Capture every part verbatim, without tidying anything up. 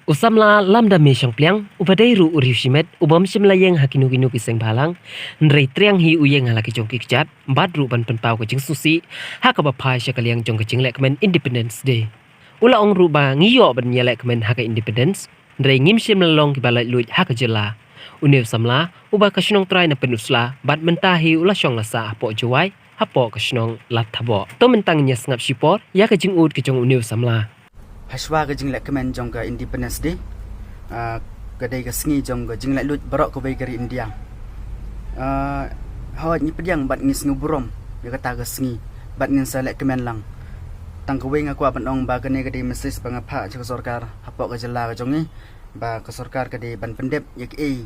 U samla Lamdame Shangpliang, uba dei ruh u riewshimet, u bym shym la ïeng ha kino kino ki seng bhalang, hynrei triang hi u ïeng ha la ki jong ki kjat, bad ruh ban pynpaw ka jingsngewsih ha kaba phai sha ka liang jong ka jinglehkmen Independence Day. U la ong ruh ba ngi ïoh ban ïalehkmen ha ka Independence, hynrei ngim shym la long kiba laitluid ha ka jylla. Une u samla, uba ka shnong trai na Pynursla, bad mynta hi u la shong la sah hapoh Jowai, hapoh ka shnong Ladthadlaboh. To mynta ngin ïa sngap shipor ïa ka jingud ka jong une u samla. Hashwa ka jinglehkmen jong ka Independence Day, ah, ka dei ka sngi jong ka jinglaitluid baroh kawei ka ri India. Ah, hooid, ngi pdiang bad ngi sngewburom ïa kata ka sngi, bad ngin sa lehkmen lang. Tang kawei nga kwah ban ong ba kane ka dei message ba nga phah sha ka sorkar hapoh ka jylla ka jong ngi, ba ka sorkar ka dei ban pyndep ïa kiei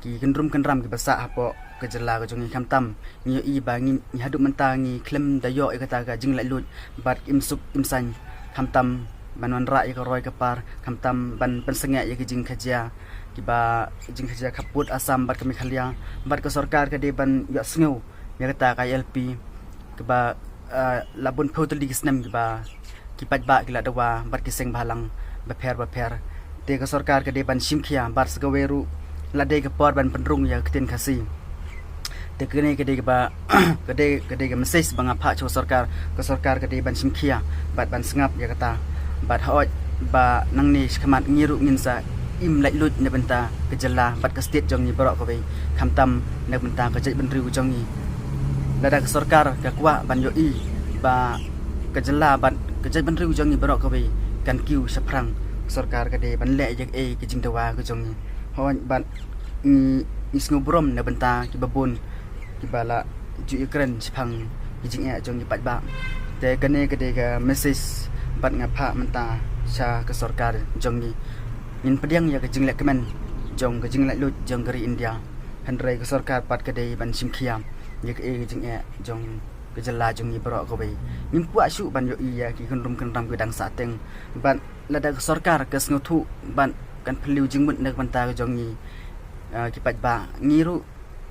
ki kynrum kynram kiba sah hapoh ka jylla ka jong ngi. Khamtam ngi ïohi ba ngi, ngi haduh mynta ngi khlem da ïoh ïa kata ka jinglaitluid bad im suk im saiñ, khamtam ban wanrah ïa ka roi ka par, khamtam ban pynsangeh ïa ki jingkhajia, kiba jingkhajia khappud Assam bad ka Meghalaya. Bad ka sorkar ka dei ban ïohsngew ïa kata ka I L P, kaba, ah, la bun phew tylli ki snem kiba ki paidbah ki la dawa bad ki seng bhalang bapher bapher. Te ka sorkar ka dei ban shim khia, bad sa kawei ruh la dei ka por ban pynrung ïa ka ktien Khasi. Te kane ka dei kaba, ka dei, ka dei ka message ba nga phah sha ka sorkar, ka sorkar ka dei ban shim khia bad ban sngap ïa kata. Bad hooid ba nangne shakhmat ngi ruh ngin sa im laitluid na bynta ka jylla bad ka state jong ngi baroh kawei, khamtam na bynta ka jaitbynriew jong ngi. Lada ka sorkar ka kwah ban ïohi ba ka jylla bad ka jaitbynriew jong ngi baroh kawei kan kiew shaphrang, ka sorkar ka dei ban leh ïa kaei ka jingdawa ka jong ngi. Hooid, bad ngi, ngi sngewburom na bynta kiba bun kiba la ju ïakren shaphang ki jingeh jong ki paidbah. Te kane ka dei ka message bad nga phah mynta sha ka sorkar jong ngi. Ngin pdiang ïa ka jinglehkmen jong ka jinglaitluid jong ka ri India, hynrei ka sorkar pat ka dei ban shim khia ïa kaei ka jingeh jong ka jylla jong ngi baroh kawei. Ngim kwah shuh ban ïohi ïa ki kynrum kynram ki dang sahteng. Bad lada ka sorkar ka sngewthuh bad kan phylliew jingmut na ka bynta ka jong ngi, ah, ki paidbah, ngi ruh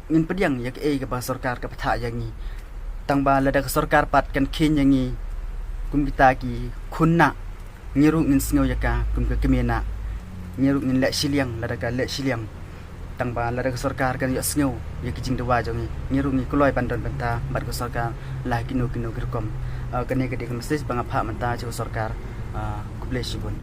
ngin pdiang ïa kaei kaba sorkar ka bthah ïa ngi. Tang ba lada ka sorkar pat kan kheiñ ïa ngi kum kita ki khun nah, ngi ruh ngin sngew ïa ka kum ka kmie nah. Ngi ruh ngin leh shiliang lada ka leh shiliang. Tang ba lada ka sorkar kan ïohsngew ïa ki jingdawa jong ngi, ngi ruh ngi kloi ban don bynta bad ka sorkar la ha kino kino ki rukom. Ah, kane ka dei ka message ba nga phah mynta sha ka sorkar. Ah, khublei shibun.